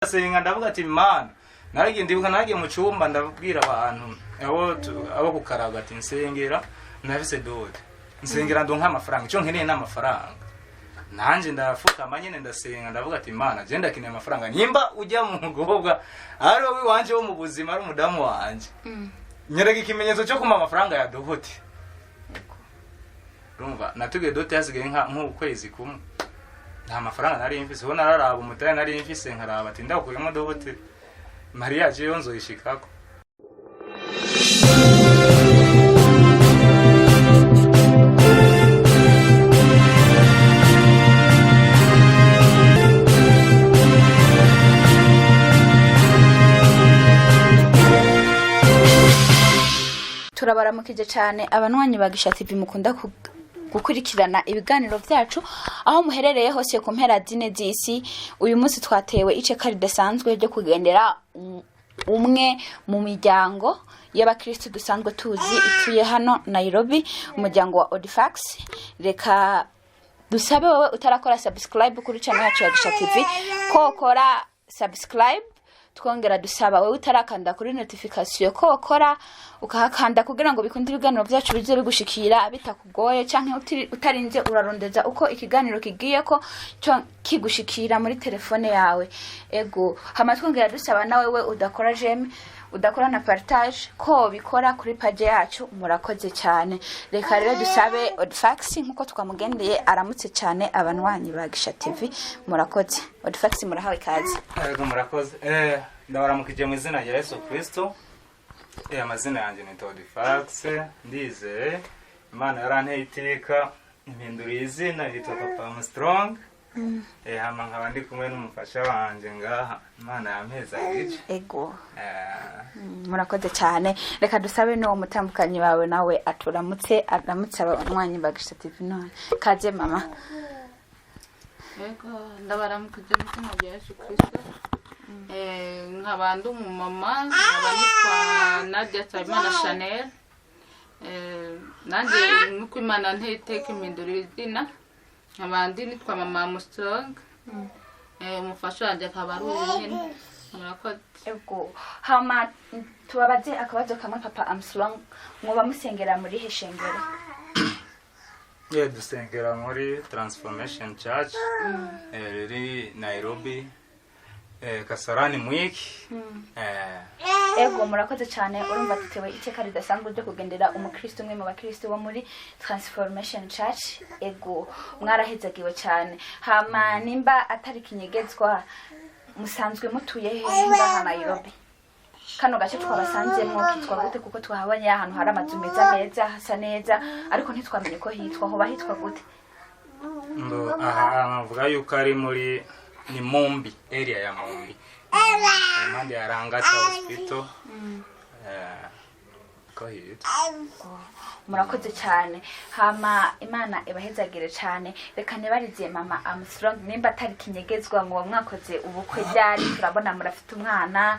Senga, ndavuga ati: "Mana." Naragiye, ndibuka naragiye mu cyumba, ndabwira abantu abo kukaraga ati: "Nsengera, ndafise dot, nsengera ndonka amafaranga, icyo nkeneye ni amafaranga." Nanjye ndafukama nyine, ndasenga, ndavuga ati: "Imana, je ndakeneye amafaranga. Nimba ujya mu mukobwa ari wowe iwanje wo mu buzima, ari umudamu wanje, nyereka ikimenyetso cyo kumpa amafaranga ya dot." Urumva, natubwiye dot hasigaye nk'ukwezi kumwe, nta mafaranga nari mfise. Ubu nararaba umutare nari mfise, nkaraba ati: "Ndakuyemo dot, mariage yo nzoyishikako." Turabaramukije cyane abanywanyi ba Gisha TV mukunda gukurikirana ibiganiro byacu aho muherereye hose ku mpera zine z'isi. Uyu munsi twatewe iceka ridasanzwe ryo kugendera umwe mu miryango y'abakristo dusanzwe tuzi ituye hano Nairobi, umuryango wa Odifax. Reka dusabe wowe utarakora subscribe kuri channel yacu ya Gisha TV ko ukora subscribe. Twongera dusaba wowe utarakanda kuri notification ko ukora ukahakanda kugira ngo bikunde ibiganiro byacu bize bigushikira bitakugoye, canke utarinze urarondeza uko ikiganiro kigiye ko cyo kigushikira muri telefone yawe. Ego, hama twongera dusaba nawe we udakora j'aime, udakora na partage, ko bikora kuri page yacu. Murakoze cyane. Reka rero dusabe Odifax, nkuko twamugendeye, aramutse cyane abanywanyi ba Gisha TV. Murakoze Odifax, murahawe ikaze. Yego, murakoze. Ndabaramukije mu izina rya Yesu Kristo. Amazina yanjye ni Todifax Ndizeye. Imana yaranteye iteka, impinduriye izina, yitwa Papa Armstrong. Hama nkaba ndi kumwe n'umufasha wanje ngaha, Imana yampeza igice. Ego. Murakoze cyane. Reka dusabe n'uwo mutambukanyi wawe nawe aturamutse, aramutse abanywanyi ba Gisha TV. None kaze mama. Yego, ndabaramukije mu izina rya Yesu Kristo. Nkaba ndi umumama, nkaba nitwa Nadia Nsabimana Chanel. Nanjye nuko Imana nteye iteka impindura izina, nkaba ndi nitwa Mama Musonga. Umufasha wanjye akaba ari uyu nyine. Murakoze. Ego, hama tubabaze akabazo kamwe. Papa Armstrong, mwoba musengera muri he shengero? Dusengera muri Transformation Church riri Nairobi, Kasarani Mwiki. Ego, murakoze cyane. Urumva dutewe iteka ridasanzwe ryo kugendera umukristo, umwe mu bakristo bo muri Transformation Church. Ego, mwarahezagiwe cyane. Hama nimba atari kinyegezwa, musanzwe mutuye hehe ngaha Nairobi? Kano gace twabasanzemwo kitwa gute? Kuko twahabonye ahantu hari amazu meza meza, hasa neza, ariko ntitwamenye ko hitwa, hoba hitwa gute? Ngo aha navuga yuko ari muri ni Mumbi, area ya Mumbi, impande ya Langata Hospital, ko hitwa. Murakoze cyane, hama Imana ibahezagire cyane. Reka ntibarize Mama Armstrong, nimba atari kinyegezwa, ngo mwakoze ubukwe ryari? Turabona murafite umwana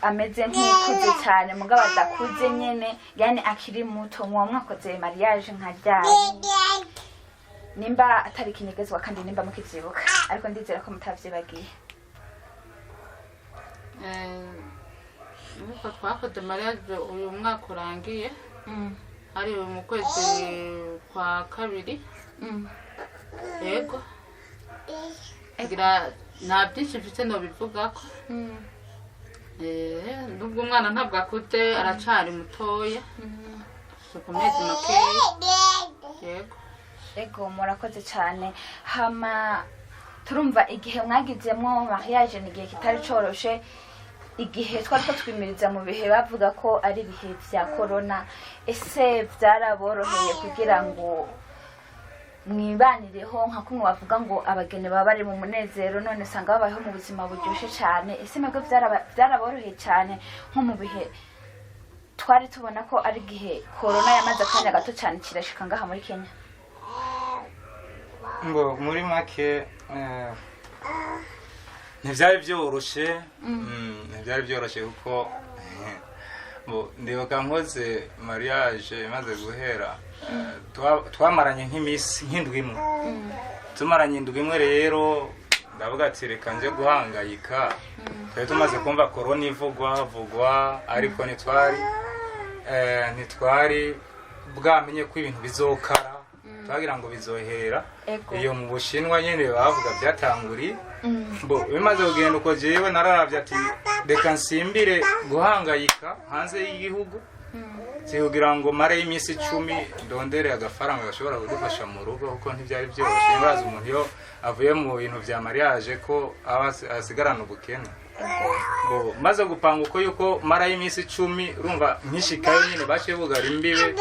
ameze nk'ukuze cyane, mugabo adakuze nyene, yani akiri muto. Muba mwakoze mariage nka ryari, nimba atari kinyegezwa, kandi nimba mukivyibuka? Ariko ndizera ko mutavyibagiye. Nuko twakoze mariage uyu mwaka urangiye, ari mu kwezi kwa kabiri. Yego, ngira nta byinshi mfite nobivugako. Nubwo umwana ntabwo akuze, aracari mutoya, afise ku mezi makeya. Yego. Ego, murakoze cyane. Hama turumva igihe mwagizemwo mariage ni igihe kitari coroshe, igihe twari ko twimiriza mu bihe bavuga ko ari ibihe vya corona. Ese vyaraboroheye kugira ngo mwibanireho, nka kumwe bavuga ngo abageni baba bari mu munezero, none usanga babayeho mu buzima buryoshe cyane? Ese mwebwe vyaraboroheye cyane, nko mu bihe twari tubona ko ari igihe corona yamaze akanya gato cyane kirashika ngaha muri Kenya? Ngo muri make, ntivyari byoroshe. Ntivyari byoroshe kuko bo ndibuka nkoze mariage imaze guhera, twamaranye nk'imisi nk'indwi imwe, tumaranye indwi imwe. Rero Ndavuga ati reka nje guhangayika. Twari tumaze kumva korona ivugwa vugwa, ariko ntitwari bwamenye ko ibintu bizokara. Twagira ngo bizohera iyo mu Bushinwa nyene bavuga byatanguriye. Bo bimaze kugenda uko, jewe nararavye ati reka nsimbire guhangayika hanze y'igihugu, si kugira ngo mare y'iminsi 10 ndondere agafaranga gashobora kudufasha mu rugo, kuko ntibyari byoroshye. Murazi umuntu iyo avuye mu bintu vya mariage ko aba asigarana ubukene. Bo maze gupanga uko yuko mara y'iminsi 10, urumva nkishikayo nyine baciye bugara imbibe,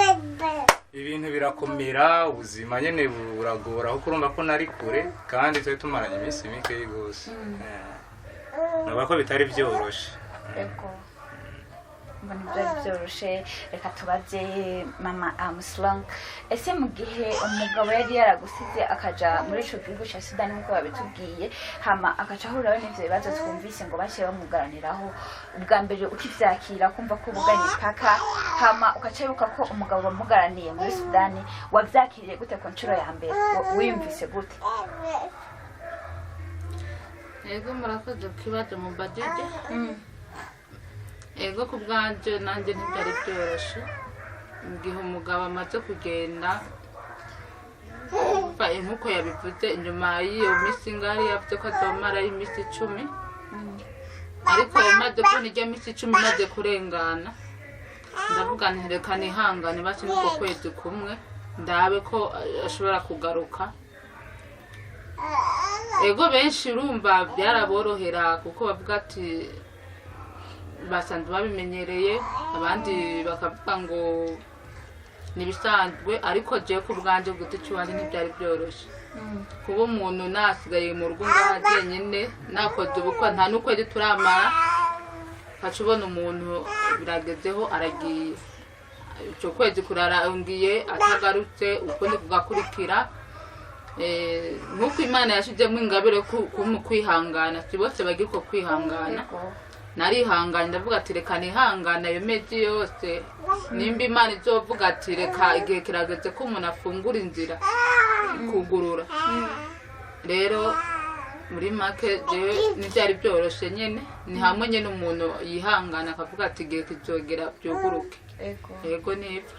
ibintu birakomera, ubuzima nyine buragora, kuko urumva ko nari kure kandi twari tumaranye iminsi mike rwose. Navuga ko bitari byoroshe. Ego, mbona byari byoroshe. Reka tubaze mama Armstrong: ese mu gihe umugabo yari yaragusize akaja muri ico gihugu ca Sudani nk'uko babitubwiye, hama agaca ahuriraho n'ivyo bibazo twumvise ngo baciye bamugaraniraho, ubwa mbere ukivyakira kumva ko bugaye imipaka, hama ugaca wibuka ko umugabo bamugaraniye muri Sudani, wavyakiriye gute ku nshuro ya mbere? Wiyumvise gute? Yego, murakoze ku kibazo mubajije. Yego, ku bwanje nanjye ntibyari byoroshe mu gihe umugabo amaze kugenda. Umva, nk'uko yabivuze, inyuma y'iyo minsi ngari yavuze ko azomara iminsi 10, ariko maze kubona iryo minsi 10 imaze kurengana, ndavuga nti reka nihangane basi n'uko kwezi kumwe ndabe ko ashobora kugaruka. Ego, benshi urumva byaraborohera kuko bavuga ati basanzwe babimenyereye, abandi bakavuga ngo nibisanzwe, ariko jewe ku bwanje ku giti cy'iwanjye ntibyari byoroshye kuba umuntu nasigaye mu rugo ngaha jyenyine, nakoze ubukwe nta n'ukwezi turamara, ukaca ubona umuntu biragezeho aragiye, icyo kwezi kurarangiye atagarutse, ukundi kugakurikira. Nk'uko Imana yashyizemo ingabire mu kwihangana, si bose bagira uko kwihangana. Narihanganye, ndavuga ati reka nihangane ayo mezi yose, nimba Imana izovuga ati reka igihe kirageze ko umuntu afungura inzira kugurura. Rero muri make jewe ntibyari byoroshye nyine, ni hamwe nyine umuntu yihangana akavuga ati igihe kizogera byuguruke. Yego, nibyo.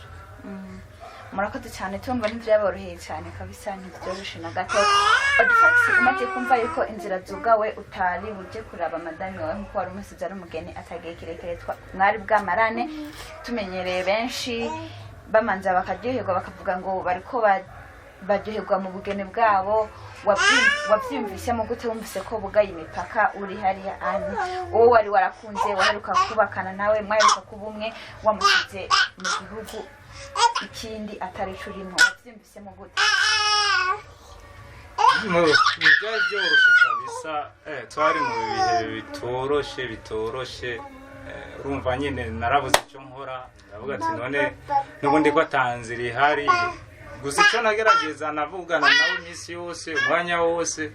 Murakoze cyane. Tumva ntibyaboroheye cyane kabisa, ntibyoroshe na gato. Odifax, umaze kumva yuko inzira zugawe, utari bujye kuraba madame wawe nkuko wari umusize ari umugeni, atagihe kirekire mwari bwamarane, tumenyereye benshi bamanza bakaryoherwa bakavuga ngo bariko baryoherwa mu bugeni bwabo, wabyiyumvisemo gute wumvise ko bugaye imipaka uri hariya ani, uwo wari warakunze, waheruka kubakana nawe, mwaheruka kuba umwe, wamusize mu gihugu ikindi atari cyo urimo? Wabyiyumvisemo gute? Byari byoroshye kabisa. Twari mu bihe bitoroshe bitoroshe. Urumva nyine narabuze icyo nkora, ndavuga ati none n'ubundi ko atanzira ihari. Gusa icyo nagerageza, navugana nawe iminsi yose, umwanya wose.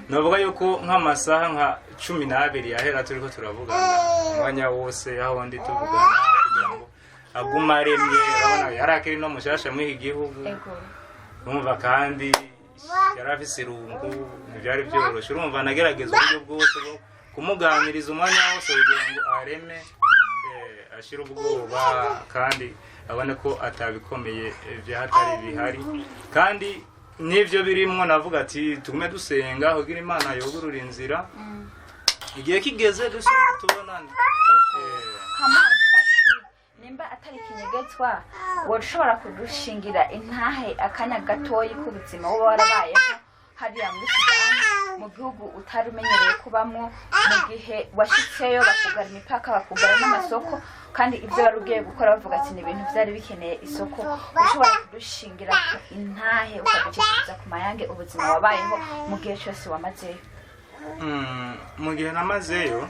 Navuga yuko nk'amasaha nka 12 yahera turiko turavugana umwanya wose, aho ndi tuvugana kugira ngo agume aremye. Urabona yari akiri no mushasha muri iki gihugu. Urumva kandi yari afise irungu, ntibyari byoroshye. Urumva nagerageza uburyo bwose bwo kumuganiriza umwanya wose kugira ngo areme, ashire ubwoba kandi abone ko atabikomeye byahatari bihari kandi n'ibyo birimwo. Navuga ati tugume dusenga kugira Imana yugurura inzira, igihe kigeze dusubire tubonane. Hama Odifax, nimba atari ikinyegetswa, woshobora kudushingira intahe akanya gatoyi k'ubuzima woba warabayeho hariya muri Sudani, mu gihugu utari umenyereye kubamwo, mu gihe washitseyo bakugara imipaka, bakugara n'amasoko, kandi ibyo wari ugiye gukora bavuga ati ni ibintu byari bikeneye isoko? Ushobora kudushingira intahe ukaducishiriza ku mayange ubuzima wabayeho mu gihe cyose wamazeyo? Mu gihe namazeyo,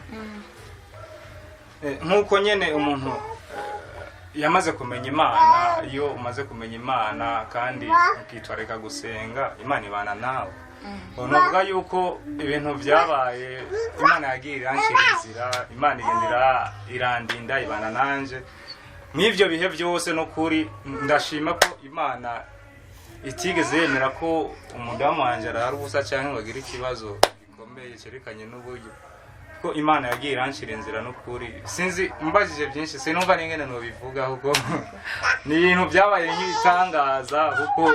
nk'uko nyine umuntu yamaze kumenya Imana, iyo umaze kumenya Imana kandi ukitwararika gusenga, Imana ibana nawe. Ubu navuga yuko ibintu byabaye, Imana yagiye irancira inzira, Imana igenda irandinda, ibana nanje mw'ibyo bihe byose. No kuri ndashima ko Imana itigeze yemera ko umudamu wanjye arara ubusa cyangwa ngo agire ikibazo gikomeye. gikomeye cyerekanye n'uburyo ko Imana yagiye iranshira inzira. N'ukuri sinzi, mbajije byinshi sinumva n'ingene nobivuga, kuko ni ibintu byabaye nk'ibitangaza, kuko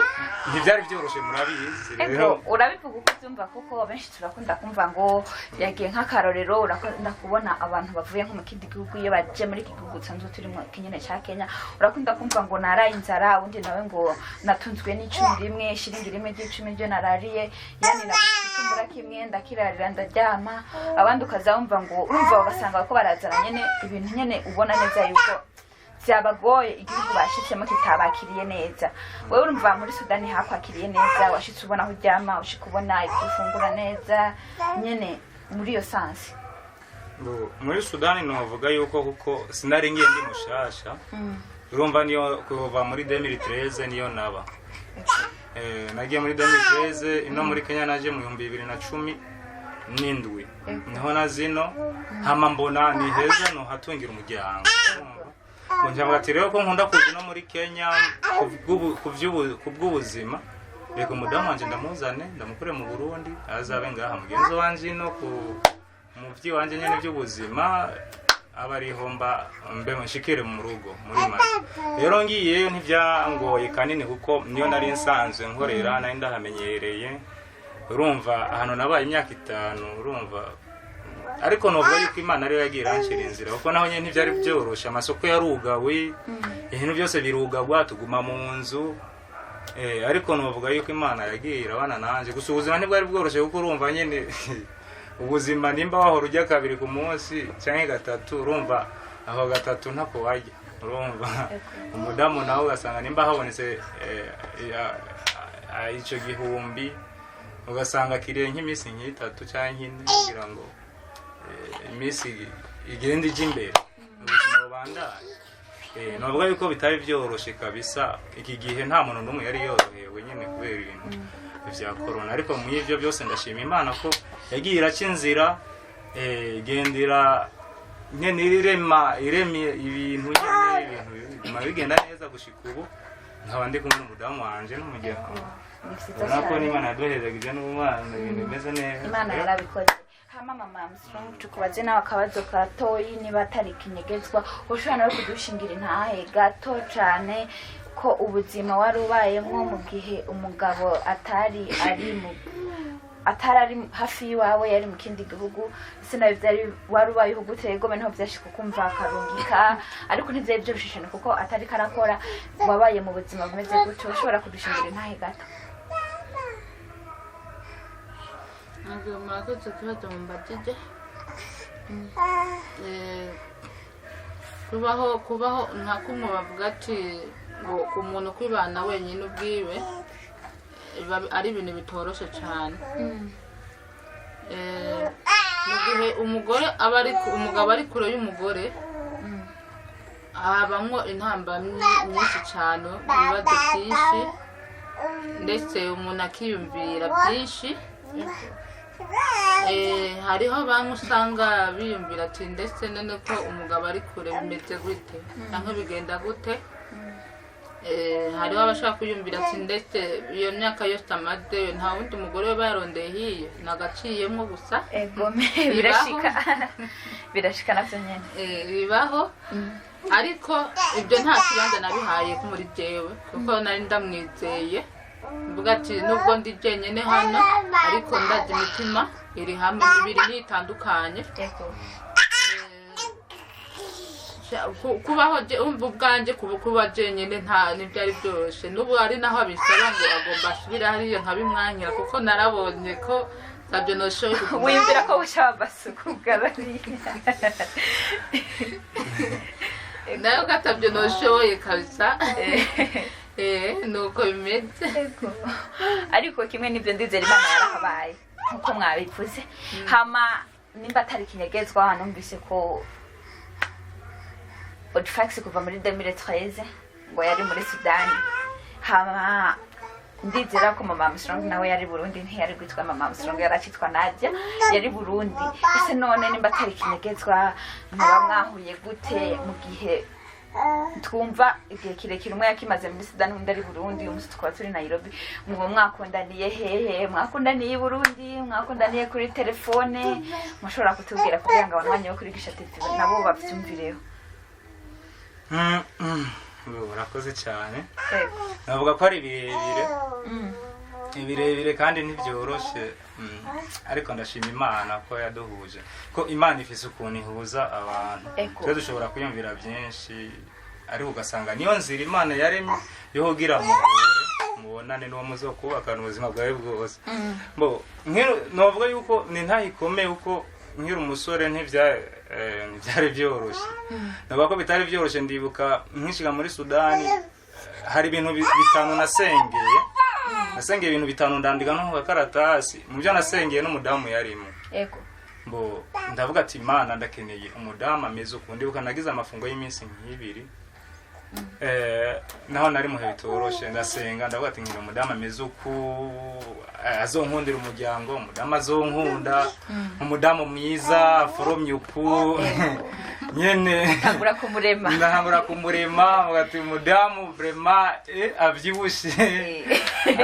ntibyari byoroshye, murabizi Ego. Rero Urabivuga uko ubyumva, kuko benshi turakunda kumva ngo yagiye, nk'akarorero, urakunda kubona abantu bavuye nko mu kindi gihugu, iyo baje muri iki gihugu dusanzwe turimo kinyene ca Kenya, urakunda kumva ngo naraye inzara, undi nawe ngo natunzwe n'icumi rimwe, shiringi rimwe ry'icumi ryo narariye, yani nakumbura kimwe ndakirarira ndaryama. Abandi ukaza wumva ngo urumva ugasanga ko barazana nyene ibintu nyene ubona neza yuko byabagoye, igihugu bashitsemo kitabakiriye neza. Wewe urumva muri Sudani hakwakiriye neza, washitse ubona aho uryama, ushika ubona ibyo ufungura neza nyene muri iyo sansi? Muri Sudani novuga yuko kuko sinari ngiye ndi mushasha, urumva niyo kuva muri 2013 niyo naba. Nagiye muri 2013 ino muri Kenya, naje mu 2017 niho na zino. Hama mbona ni heza nohatungira umuryango. Ngo njavuga ati rero ko nkunda kuza ino muri Kenya kubw'ubuzima, reka umudamu wanje ndamuzane, ndamukure mu Burundi, azabe ngaha mugenzi wanje ino ku mu by'iwanje nyene by'ubuzima, aba ariho mba mbe nshikire mu rugo. Muri make rero ngiyeyo ntibyangoye kanini, kuko niyo nari nsanzwe nkorera, nari ndahamenyereye. Urumva ahantu nabaye imyaka 5, urumva. Ariko novuga yuko Imana ariyo yagiye iranshira inzira, kuko naho nyene ntivyari byoroshe, amasoko yarugawe, ibintu byose birugagwa, tuguma mu nzu. Ariko novuga yuko Imana yagiye irabana nanje. Gusa ubuzima ntibwari bworoshe, kuko urumva nyene ubuzima nimba wahora urya kabiri ku munsi canke gatatu, urumva aho gatatu ntako warya. Urumva umudamu nawe ugasanga nimba habonetse ico gihumbi, ugasanga kiriye nk'iminsi nk'itatu canke ine, kugira ngo iminsi igende ija imbere, ubuzima bubandanye. Novuga yuko bitari byoroshe kabisa. Iki gihe nta muntu n'umwe yari yorohewe nyine kubera ibintu vya corona, ariko mu ivyo byose ndashima Imana ko yagiye iraca inzira, igendera nyene irema iremye ibintu nyene, ibintu biguma bigenda neza gushika ubu, nkaba ndi kumwe n'umudamu wanje n'umuryango. Ni vyiza Ubona ko cyane. n'Imana yaduhezaga n'ubumana, ibintu bimeze neza. Imana yarabikoze. Hama mama Armstrong, tukubaze nawe akabazo gatoyi, niba atari ikinyegezwa, ushobora nawe kudushingira intahe gato cane ko ubuzima wari ubayemwo mu gihe umugabo atari ari mu atari ari hafi y'iwawe, yari mu kindi gihugu, ese nawe byari wari ubayeho gute? Yego, niho byashika ukumva akarungika, ariko ntivyari vyoroshe cane kuko atari karakora. Wabaye mu buzima bumeze gute? Ushobora kudushingira intahe gato? Ntabwo murakoze ikibazo mumbajije. Kubaho nka kumwe bavuga ati ngo umuntu kwibana wenyine ubwiwe biba ari ibintu bitoroshe cyane. Mu gihe umugore aba ari umugabo ari kure y'umugore, habamwo intambamyi nyinshi cyane, ibibazo byinshi, ndetse umuntu akiyumvira byinshi. Hariho bamwe usanga biyumvira ati ndetse none ko umugabo ari kure bimeze gute cyangwa bigenda gute? Hariho abashaka kwiyumvira ati ndetse iyo myaka yose amaze nta wundi mugore we barondeye hiyo, nagaciyemo gusa. Ego, birashika, birashika navyo nyene. Bibaho, ariko ibyo nta kibanza nabihaye ko muri jewe, kuko nari ndamwizeye, mvuga ati nubwo ndi jenyine hano, ariko ndazi imitima iri hamwe, imibiri ntitandukanye. Kubaho umva ubwanjye kuba jenyine nta ntibyari byoroshye. N'ubu ari naho abisaba ngo agomba asubire hariya, nkabimwankira, kuko narabonye ko ntabyo noshoboye kuguma. Wiyumvira ko bushaba basuku bw'abariya? Nayo ko atabyo noshoboye kabisa. Nuko bimeze. Ego. Ariko kimwe n'ibyo, ndizera Imana yarahabaye nkuko mwabivuze. Hama nimba atari ikinyegezwa, numvise ko Audifax kuva muri 2013 ngo yari muri Sudani. Hama ndizera ko mama Armstrong nawe yari Burundi, ntiyari kwitwa mama Armstrong, yari akitwa Nadia, yari Burundi. Ese none nimba atari ikinyegezwa, muba mwahuye gute mu gihe Twumva igihe kirekire umwe yakimaze muri Sudani, undi ari Burundi, uyu munsi tukaba turi Nairobi. Mwo mwakundaniye hehe? Mwakundaniye i Burundi? Mwakundaniye kuri telefone? Mushobora kutubwira kugira ngo abanywanyi bo kuri Gisha TV nabo bavyumvireho. Urakoze cyane. Yego. Navuga ko ari birebire, birebire kandi ntibyoroshe. Ariko ndashima Imana ko yaduhuje, ko Imana ifise ukuntu ihuza abantu. Ego. Twe dushobora kwiyumvira byinshi, ariko ugasanga niyo nzira Imana yaremye yo kugira muhure, mubonane n'uwo muzokubakana ubuzima bwawe bwose. Bo novuga yuko ni ntaho ikomeye, kuko nkiri umusore ntibyari byoroshye. Navuga ko bitari byoroshye. Ndibuka nkishiga muri Sudani, hari ibintu bitanu nasengeye. Nasengeye ibintu bitanu, ndandika no ku gakaratasi. Mu byo nasengeye n'umudamu yarimo. Ego. Mbo ndavuga ati: "Imana, ndakeneye umudamu ameze uku." Ndibuka nagize amafungo y'iminsi nk'ibiri, naho nari muhe bitoroshe, ndasenga, ndavuga ati: "Nkeneye umudamu ameze uku, azonkundira umuryango, umudamu azonkunda, umudamu mwiza aforomye uku nyene." Tangura kumurema. Ndahangura kumurema, mvuga ati: "Umudamu vraiment, avyibushe,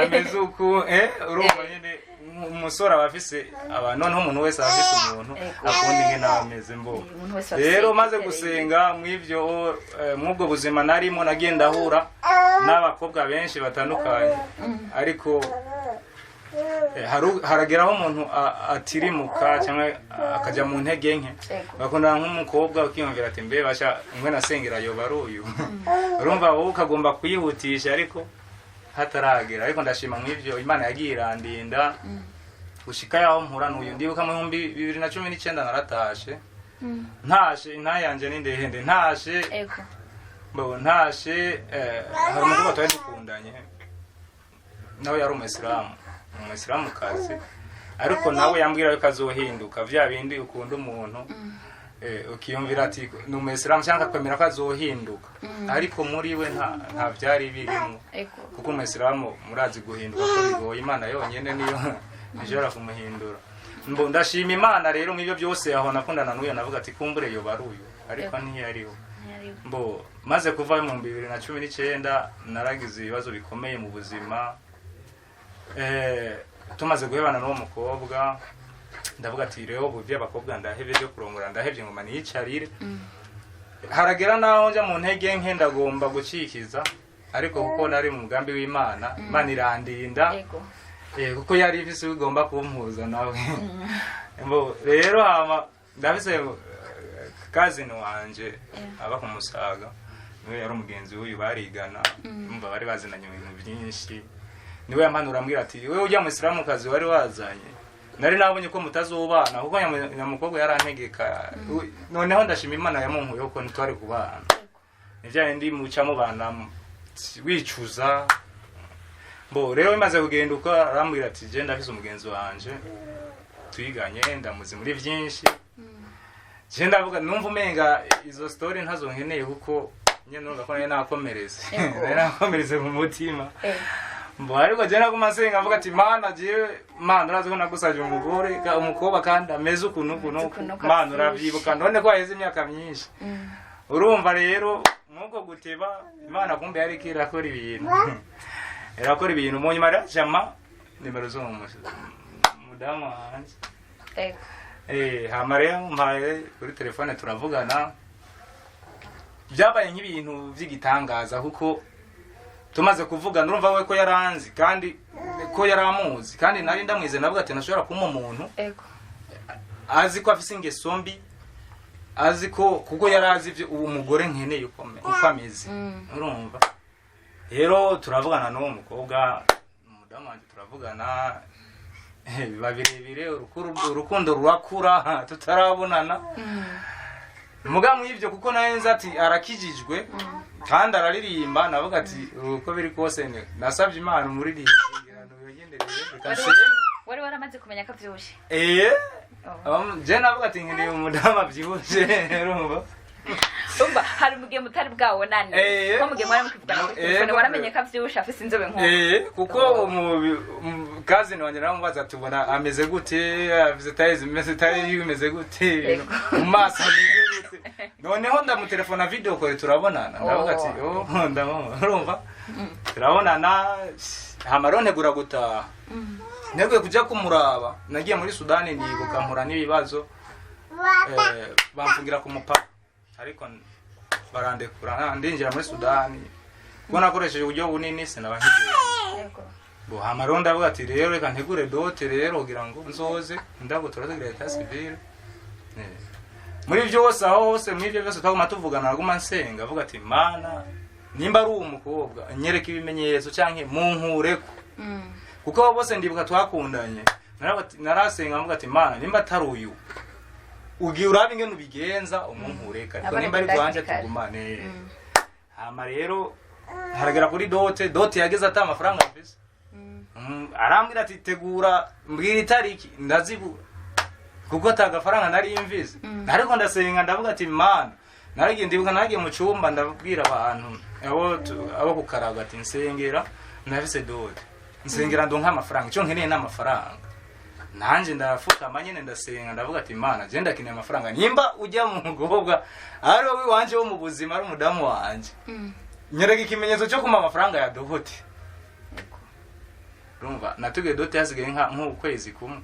ameze uku." Urumva nyene umusore aba afise aba, noneho umuntu wese aba afise umuntu Ego. akunda ingene aba ameze. Mbo Umuntu wese afise rero maze imiterere. gusenga mw'ivyo, mw'ubwo buzima narimo, nagenda ahura n'abakobwa benshi batandukanye, ariko harageraho umuntu atirimuka cyangwa akajya mu ntege nke. Ego. Bakundana nk'umukobwa, ukiyumvira ati: "Mbe basha umwe nasengera yoba ari uyu?" Urumva wowe ukagomba kwihutisha ariko hataragera. Ariko ndashima mw'ivyo Imana yagiye irandinda gushika yaho mpura n'uyu. Ndibuka mu 2019 naratashe. Ntashe, intahe yanje ni ndende, ntashe, Ego. mbo ntashe, hari umukobwa twari dukundanye, nawe yari umuyisilamu, umuyisilamukazi, ariko nawe yambwira yuko azohinduka. Vya bindi ukunda umuntu, ukiyumvira ati ni umuyisilamu, cyangwa akakwemera ko azohinduka, ariko muri we nta byari birimo. Ego. Kuko umuyisilamu murazi guhinduka ko bigoye, Imana yonyine niyo ishobora kumuhindura. Mbo ndashima Imana rero mw'ibyo byose, aho nakundana n'uyu, navuga ati: "Kumbure yoba ari uyu," ariko ntiyariho. Mbo maze kuva mu 2019 naragize ibibazo bikomeye mu buzima. Tumaze guhebana n'uwo mukobwa, ndavuga ati: "Rero ubu iby'abakobwa ndahevye, byo kurongora ndahevye, ngoma niyicarire." Haragera naho njya mu ntege nke, ndagomba gucikiza, ariko kuko nari mu mugambi w'Imana, Imana irandinda. Ego. Kuko yari ifise ugomba kumpuza nawe. Mbo rero hama ndafise cousin wanje aba ku Musaga, niwe yari umugenzi w'uyu, barigana, umva bari bazinanye mu bintu byinshi. Niwe yampanura, ambwira ati: "Wewe ujya mu kazi wari wazanye, nari nabonye ko mutazobana, kuko nyamukobwa yarantegeka." Noneho ndashima Imana yamunkuyeho, ko ntitwari kubana. Ni bya bindi muca mubana wicuza. Bo rero bimaze kugenda uko, arambwira ati: "Je ndafise umugenzi wanje twiganye, ndamuzi muri byinshi." Je ndavuga, numva umenga izo story ntazo nkeneye, kuko nyene numva ko nari nakomereze, nari nakomereze mu mutima. Mbo ariko je naguma nsenga, mvuga ati: "Mana, jewe Mana urazi ko nagusavye umugore, umukobwa kandi ameze ukuntu ukuntu, Ukuntu Mana uravyibuka, none ko haheze imyaka myinshi." Urumva rero mwuko guteba, Imana kumbe yariko irakora ibintu, irakora ibintu. Mu nyuma rero jama nimero zo mu mudamu wanje. Ego. Hama rero mpaye kuri telefone, turavugana. Byabaye nk'ibintu by'igitangaza, kuko tumaze kuvugana, urumva we ko yaranzi kandi ko yaramuzi kandi nari ndamwize, navuga ati ntashobora kumpa umuntu Ego. azi ko afise ingeso mbi, azi ko, kuko yari azi ibyo uwo mugore nkeneye uko ameze. Urumva rero turavugana n'uwo mukobwa, umudamu wanjye, turavugana, biba birebire, urukundo rurakura tutarabonana. Muga mw'ibyo, kuko nawe nzi ati arakijijwe kandi araririmba, navuga ati uko biri kose nasabye Imana umuririmbyi ngira ngo yongenderere, reka nsenge. Wari waramaze kumenya ko avyibushe? Je navuga ati nkeneye umudamu abyibushe, urumva. Umva, hari mugihe mutari bwabonane, ko mugihe mwari mukivugana kuri telefone, waramenye ko avyibushe, afise inzobe nk'uko? Kuko cousin wanje namubaza ati: "Ubona ameze gute? Afise taille zimeze, taille yiwe imeze gute? Mu maso ameze gute?" Noneho ndamutelefona video call, turabonana, ndavuga ati oh, ndamubona, urumva turabonana. Hama rero ntegura gutaha, nteguye kujya kumuraba. Nagiye muri Sudani, nibuka mpura n'ibibazo, bamfungira ku mupaka, ariko barandekura, ndinjira muri Sudani kuko nakoresheje uburyo bunini, sinaba nkigenda. Bo hama rero ndavuga ati rero reka ntegure dot rero kugira ngo nzoze ndabo turazigira état civil. Muri byose, aho hose, muri ibyo byose twaguma tuvugana, naguma nsenga avuga ati: "Mana, nimba ari uwo mukobwa, nyereka ibimenyetso canke munkureko." Kuko abo bose ndibuka twakundanye, narasenga mvuga ati: "Mana, nimba atari uyu, ugiye uraba ingene ubigenza umunkureka, ariko Abana nimba ari hakiri rwanje kare. tugumane." Hama rero haragera kuri dot. Dot yageze ata amafaranga mfise. Arambwira ati: "Tegura, mbwira itariki." Ndazibura kuko ata gafaranga nari mvise. Ariko ndasenga, ndavuga ati: "Mana." Naragiye, ndibuka naragiye mu cyumba, ndabwira abantu abo kukaraga ati: "Nsengera, ndafise dot, nsengera ndonka amafaranga, icyo nkeneye ni amafaranga." Nanjye ndafukama nyine, ndasenga, ndavuga ati: "Mana, je ndakeneye amafaranga. Nimba ujya mu mukobwa ari wowe wanje wo mu buzima, ari umudamu wanje, nyereka ikimenyetso cyo kumpa amafaranga ya dot." Urumva natubwiye dot hasigaye nk'ukwezi kumwe,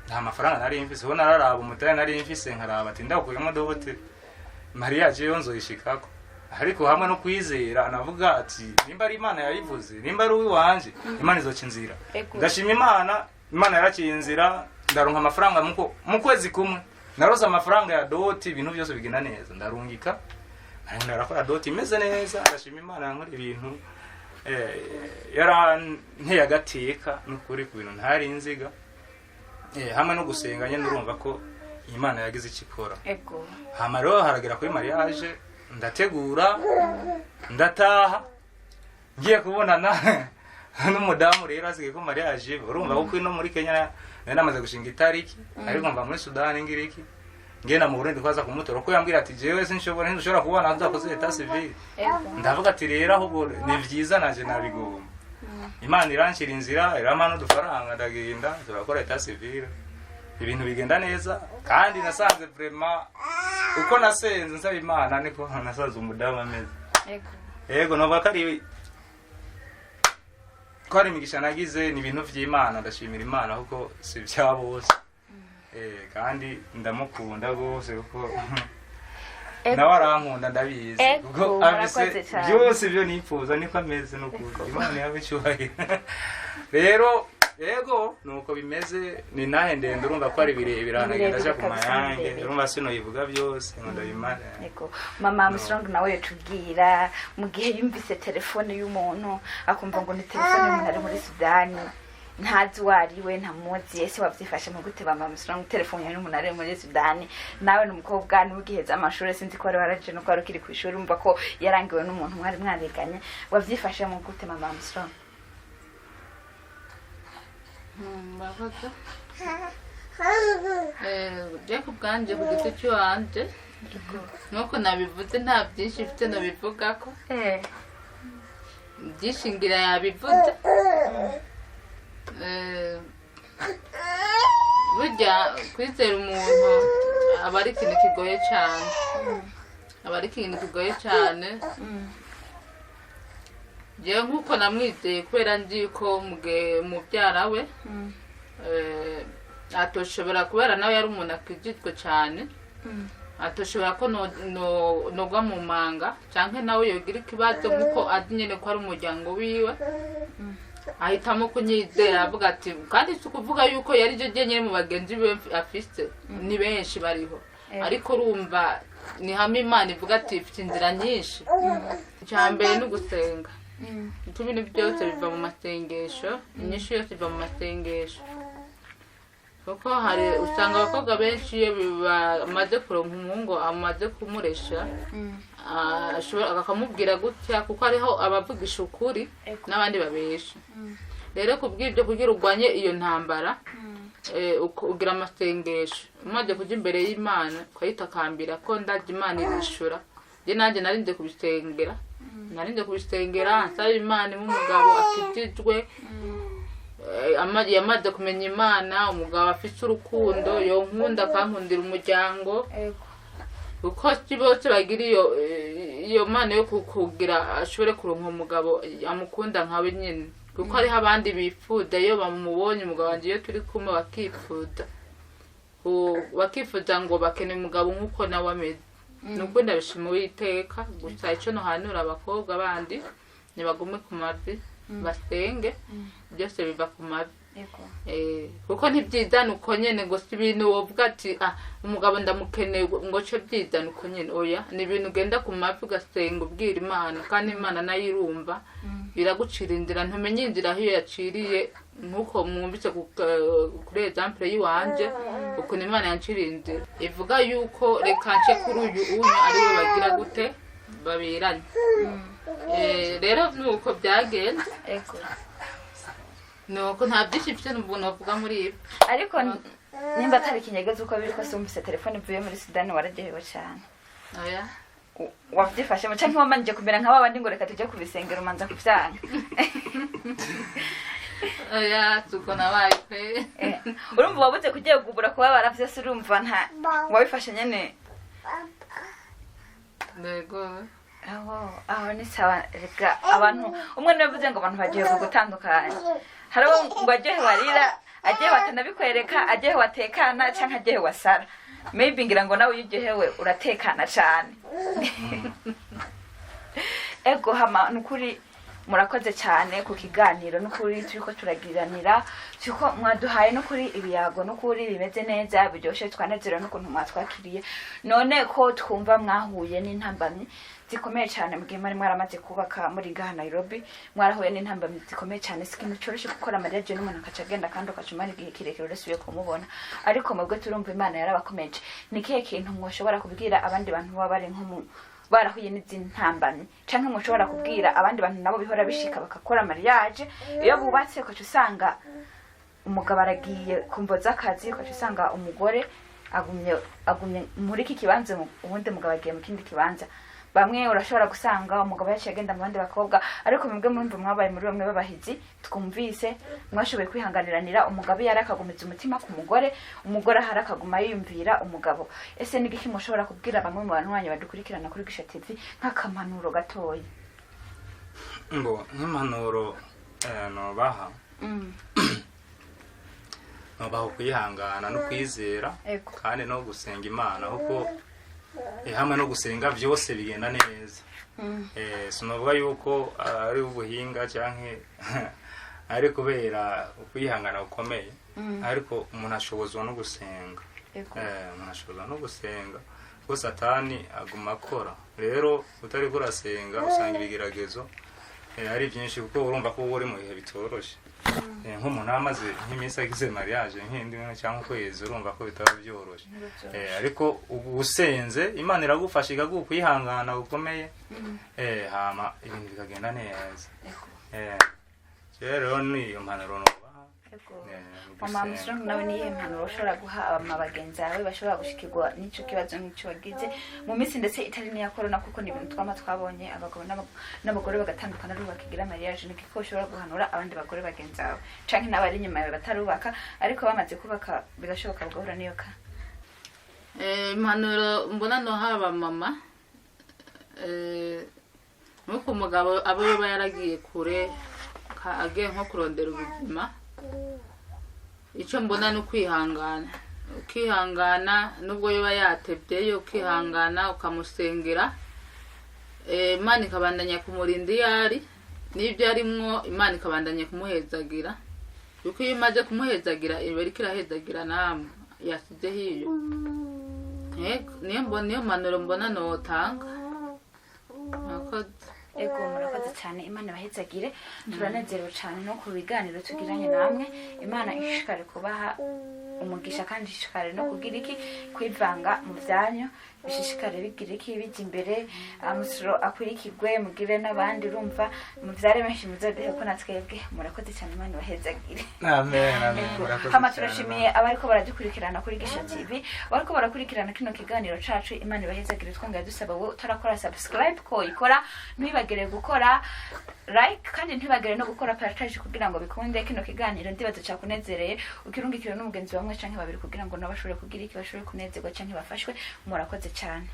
nta mafaranga nari mfise. Ubu nararaba umutare nari mfise, nkaraba ati ndakuyemo dot, mariage yo nzoyishikako. Ariko hamwe no kwizera, navuga ati nimba ari Imana yayivuze, nimba ari uwiwanje, Imana izoca inzira. Ndashima Imana, Imana yaraciye inzira, ndaronka amafaranga mu kwezi kumwe. Narose amafaranga ya dot, ibintu byose bigenda neza, ndarungika, narakora dot imeze neza. Ndashima Imana yankora ibintu, yaranteye agateka n'ukuri ku bintu ntari nziga. Hamwe no gusenga nyine, urumva ko Imana yagize icyo ikora. Hama rero haragera kuri mariage, ndategura, ndataha, ngiye kubonana n'umudamu. Rero asigaye ko mariage iba, urumva kuko ino muri Kenya nari namaze gushinga itariki, ariko mva muri Sudani ngira iki, ngenda mu Burundi kwaza kumutora, kuko yambwira ati: "Jewe sinshobora, ntidushobora kubona tudakoze état civil." Ndavuga ati rero ahubwo ni byiza, naje nabigomba. Imana iranshyira inzira, irampa n'udufaranga, ndagenda turakora état civil, ibintu bigenda neza. Kandi nasanze vraiment uko nasenze nsaba Imana niko nasanze umudamu ameze. Yego, novuga ko ari imigisha nagize, ni ibintu vy'Imana. Ndashimira Imana kuko si vya bose. Kandi ndamukunda rwose kuko nawe arankunda, ndabizi. Kuko afise Murakoze cyane. byose ibyo nifuza niko ameze, nukuri Imana yabe icyubahiro. Rero yego, nuko bimeze, ni nahe ndende, urumva ko ari birebire, ahantu aja ku Birebire kabisa, mayange. birebire. Urumva sinoyivuga byose ngo ndabimare. Yego, mama Armstrong nawe yatubwira mu gihe yumvise telefone y'umuntu, akumva ngo ni telefone y'umuntu ari muri Sudani, ntazi uwo ari we, ntamuzi. Ese wabyifashe mu gute, mama Armstrong, telefone y'umuntu ari muri Sudani? Nawe ni umukobwa n'ugiheza amashuri, sinzi ko wari waraje nuko wari ukiri ku ishuri, umva ko yarangiwe n'umuntu mwari mwariganye. Wabyifashe mu gute, mama Armstrong? Murakoze. Je ku bwanje, ku giti cy'iwanje, nk'uko nabivuze, nta byinshi mfite nabivugako. Byinshi ngira yabivuze. Burya kwizera umuntu aba ari ikintu kigoye cyane, aba ari ikintu kigoye cyane. Jewe nk'uko namwizeye, kubera nzi ko mubyara we atoshobora, kubera nawe yari umuntu akijijwe cyane, atoshobora ko nogwa mu manga canke nawe yogira ikibazo, nk'uko azi nyene ko ari umuryango wiwe, ahitamo kunyizera, avuga ati, kandi si ukuvuga yuko yari je jenyine mu bagenzi biwe afise, ni benshi bariho. Ariko urumva ni hamwe Imana ivuga ati ifite inzira nyinshi. Icya mbere ni ugusenga, kuko ibintu byose biva mu masengesho, inyishu yose iva mu masengesho. Kuko hari usanga abakobwa benshi iyo bamaze kuronka umuhungu, amaze kumuresha, ashobora akamubwira gutya, kuko hariho abavugisha ukuri n'abandi babesha. Rero kubw'ibyo, kugira urwanye iyo ntambara, ugira amasengesho, umaze kujya imbere y'Imana ukayitakambira ko ndajya Imana irishura. Njye nanjye narinde kubisengera, narinde kubisengera nsaba Imana impe umugabo akijijwe, yamaze kumenya Imana, umugabo afite urukundo, yonkunda akankundira umuryango. Kuko si bose bagira iyo mana yo kugira ashobore kuronka umugabo amukunda nkawe nyine, kuko hariho abandi bifuza iyo bamubonye umugabo wanjye, iyo turi kumwe bakifuza, bakifuza ngo bakeneye umugabo nk'uko nawe ameze. Ni ukuri ndabishima Uwiteka. Gusa icyo nohanura abakobwa bandi, nibagume ku mavi basenge, byose biva ku mavi. Kuko ntibyizana uko nyene, ngo si ibintu wovuga ati: "Ah, umugabo ndamukeneye," ngo cyo byizana uko nyene. Oya, ni ibintu ugenda ku mavi ugasenga, ubwira Imana, kandi Imana nayo irumva, iragucira inzira. Ntumenye inzira aho iyo yaciriye, nk'uko mwumvise kuri exemple y'iwanje ukuntu Imana yanciriye inzira, ivuga yuko reka nce kuri uyu unyu ariwe bagira gute babiranye. Rero nuko byagenze. Nuko nta byinshi mfite novuga muri ibi. Ariko nimba atari ikinyegezi, uko biri kose wumvise telefone ivuye muri Sudani wararyohewe cyane? Oya. Wavyifashemo canke wamanje kumera nka babandi ngo reka tujye kubisengera, umanza kuvyanga? Oya, tuko nabaye pe. Urumva wabuze kugiye kugura kubabara vyose, urumva nta wabifashe nyene? Yego. Aho ni sawa. Reka abantu, umwe niwe yavuze ngo abantu baryoherwa gutandukanya. Hari abo ngo aryohewe arira, aryohewe atanabikwereka, aryohewe atekana, canke aryohewe asara. Maybe ngira ngo nawe iyo uryohewe uratekana cane. Ego, hama nukuri murakoze cyane ku kiganiro, nukuri turiko turagiranira, turiko mwaduhaye nukuri ibiyago nukuri bimeze neza, biryoshe. Twanezerewe n'ukuntu mwatwakiriye. None ko twumva mwahuye n'intambamyi zikomeye cyane mu gihe mwari mwaramaze kubaka muri ngaha Nairobi, mwarahuye n'intambamyi zikomeye cyane, si ikintu cyoroshye gukora mariage n'umuntu akaca agenda, kandi ugaca umara igihe kirekire udasubiye kumubona, ariko mwebwe turumva Imana yarabakomeje. Ni ikihe kintu mwoshobora kubwira abandi bantu baba bari nko mu barahuye n'izindi ntambamyi, canke mushobora kubwira abandi bantu nabo bihora bishika bagakora mariage, iyo bubatse ugaca usanga umugabo aragiye ku mvo z'akazi, ugaca usanga umugore agumye muri iki kibanza, uwundi mugabo agiye mu kindi kibanza? Bamwe urashobora gusanga umugabo yaciye agenda mu bandi bakobwa, ariko mwebwe murumva mwabaye muri bamwe b'abahizi, twumvise mwashoboye kwihanganiranira. Umugabo yari akagumiza umutima ku mugore, umugore ahari akaguma yiyumvira umugabo. Ese ni igiki mushobora kubwira bamwe mu bantu banyu badukurikirana kuri Gisha TV nk'akamanuro gatoya? Ngo nk'impanuro nobaha, nobaha ukwihangana no kwizera kandi no gusenga Imana, kuko hamwe no gusenga byose bigenda neza. Sinovuga yuko ari ubuhinga canke ari kubera ukwihangana gukomeye, ariko umuntu ashobozwa no gusenga. Umuntu ashobozwa no gusenga, kuko Satani aguma akora. Rero utariko urasenga usanga ibigeragezo ari byinshi, kuko urumva ko uba uri mu bihe bitoroshe. Nk'umuntu aba amaze nk'iminsi agize mariage, nk'indi cyangwa ukwezi, urumva ko bitaba byoroshe. Ariko ubu usenze, Imana iragufasha, ikaguha kwihangana gukomeye, hama ibintu bikagenda neza. Rero ni iyo mpanuro nobaha. Mama Gusenga. Musonga, nawe niyihe mpanuro ushobora guha abamama bagenzi bawe bashobora gushikirwa n'ico kibazo nk'ico wagize mu minsi ndetse itari n'iya korona, kuko ni ibintu twama twabonye, abagabo n'abagore bagatandukana ari bakigira mariage? Ni ko ushobora guhanura abandi bagore bagenzi bawe canke n'abari inyuma yawe batarubaka, ariko bamaze kubaka bigashoboka bagahura n'iyo ka? Impanuro mbona no haba mama, nk'uko umugabo aba yoba yaragiye kure, agiye nko kurondera ubuzima, icyo mbona ni ukwihangana, ukihangana nubwo yoba yatebyeyo, ukihangana ukamusengera. Imana ikabandanya kumurinda iyo ari n'ibyo arimwo, Imana ikabandanya kumuhezagira, kuko iyo imaze kumuhezagira iba iriko irahezagira namwe yasizeho iyo. Yego, niyo mbona, niyo mpanuro mbona notanga. Murakoze. Ego, murakoze cyane, Imana ibahezagire. Turanezerewe cyane no ku biganiro tugiranye namwe. Imana ishishikare kubaha umugisha, kandi ishishikare no kugira iki, kwivanga mu byanyu, bishishikare bigira iki, bijya imbere, amusoro akurikirwe, mugire n'abandi, urumva muvyare benshi, muzoduhe ko na twebwe. Murakoze cyane, Imana ibahezagire. Amen, amen. Murakoze Hama cyane. turashimiye abariko baradukurikirana kuri Gisha TV, abariko barakurikirana kino kiganiro cacu. Imana ibahezagire. Twongera dusaba wowe utarakora subscribe ko ikora, ntibagire gukora like, kandi ntibagire no gukora partage kugira ngo bikunde. Kino kiganiro ndibaza cakunezereye, ukirungikire n'umugenzi wamwe canke babiri kugira ngo nabo bashobore kugira iki, bashobore kunezerwa canke bafashwe. Murakoze cyane.